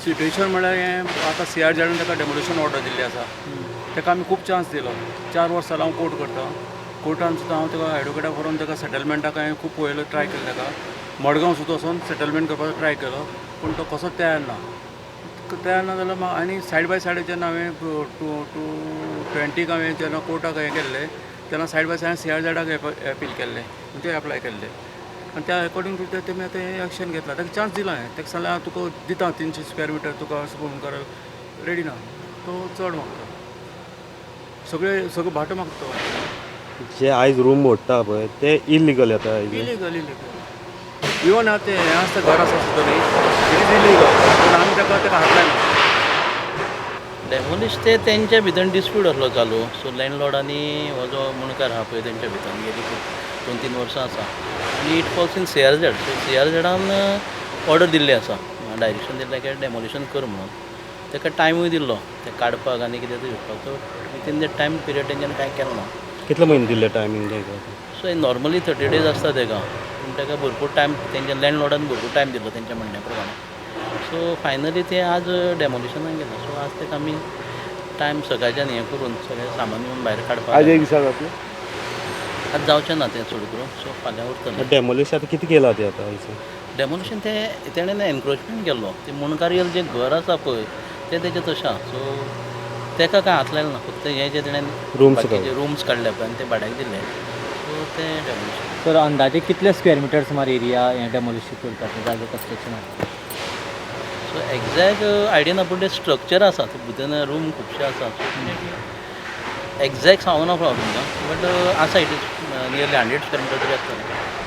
Situation म्हळ्यार हें आतां सी आर जेडान ताका डेमोलिशन ऑर्डर दिल्ली आसा. ताका आमी खूब चान्स दिलो. 4 वर्सां जालें हांव कोर्ट करता. कोर्टान सुद्दां हांव ताका एडवोकेटाक व्हरोन ताका सेटलमेंटाक हांवें खूब पळयलो, ट्राय केलो. ताका मडगांव सुद्दां वचोन सेटलमेंट करपाचो ट्राय केलो, पूण तो कसोच तयार ना. तयार ना जाल्यार आनी सायड बाय सायड जेन्ना हांवें 2020 हांवें जेन्ना कोर्टाक हें केल्लें तेन्ना side by side C R जेडाक अपील केल्लें, म्हणजे एप्लाय केल्लें. आनी त्या एकॉर्डिंग टू तेमी आतां हें एक्शन घेतलां. ताका चान्स दिला हांवें. ताका सांगलें हांव तुका दिता 300 स्क्वेअर मिटर, तुका अशें करून कर, रेडी ना. तो चड मागता, सगळे सगळे भाटो मागता. जे आयज रूम मोडटा पळय ते इलिगल येता. इलिगल इलिगल इवन आतां हें आसता, घर आसा सुद्दां न्ही, it is illegal, पूण आमी ताका हात लायना. डेमोलिश ते तेंच्या भितर डिस्प्यूट आसलो चालू. सो लँडलॉर्ड आनी हो जो मुणकार आहा पळय तेंच्या भितर गेली 2-3 वर्सां आसा. आनी it falls in C R Z. So C R झेडान order दिल्ली आसा, डायरेक्शन दिल्लें की डेमोलिशन कर म्हणून. ताका टायमूय दिल्लो ते काडपाक आनी कितें तें घेवपाक. So within the time period तेंच्यांनी कांय केलें ना. कितले म्हयने दिल्ले टायमींग ताका? सो नॉर्मली 30 डेज आसता ताका, पूण ताका भरपूर टायम तेंच्या लँडलॉर्डान भरपूर टायम दिल्लो तेंच्या म्हणण्या प्रमाणे. सो फायनली ते आज डेमोलिशनाक गेला. सो आज ताका आमी टायम सकाळच्यान हें करून सगळें सामान येवन भायर काडपाक. आज एक दिसा जातलें? आज जावचें ना तें चड करून. सो फाल्यां उरतलें. डेमोलिशन आतां कितें केलां तें आतां? डेमोलिशन तें तेणें एनक्रोचमेंट केल्लो. तें मुणकारियल जें घर आसा पळय तें तेजें तशें आसा. सो ताका कांय हात लायलो ना, फक्त हें जें तेणें बाकीचे रुम्स काडले पळय आनी ते भाड्याक दिले. सो तें डेमोलिशन. सर अंदाजे कितले स्क्वेअर मिटर सुमार एरिया हें डेमोलिशन करता जागे construction? So exact idea ना, पूण तें स्ट्रक्चर आसा भितर रूम खुबशे आसा. सो एग्जॅक्ट सांगूं ना तुमकां, बट आसा, it is nearly 100 square metre तरी आसतलें.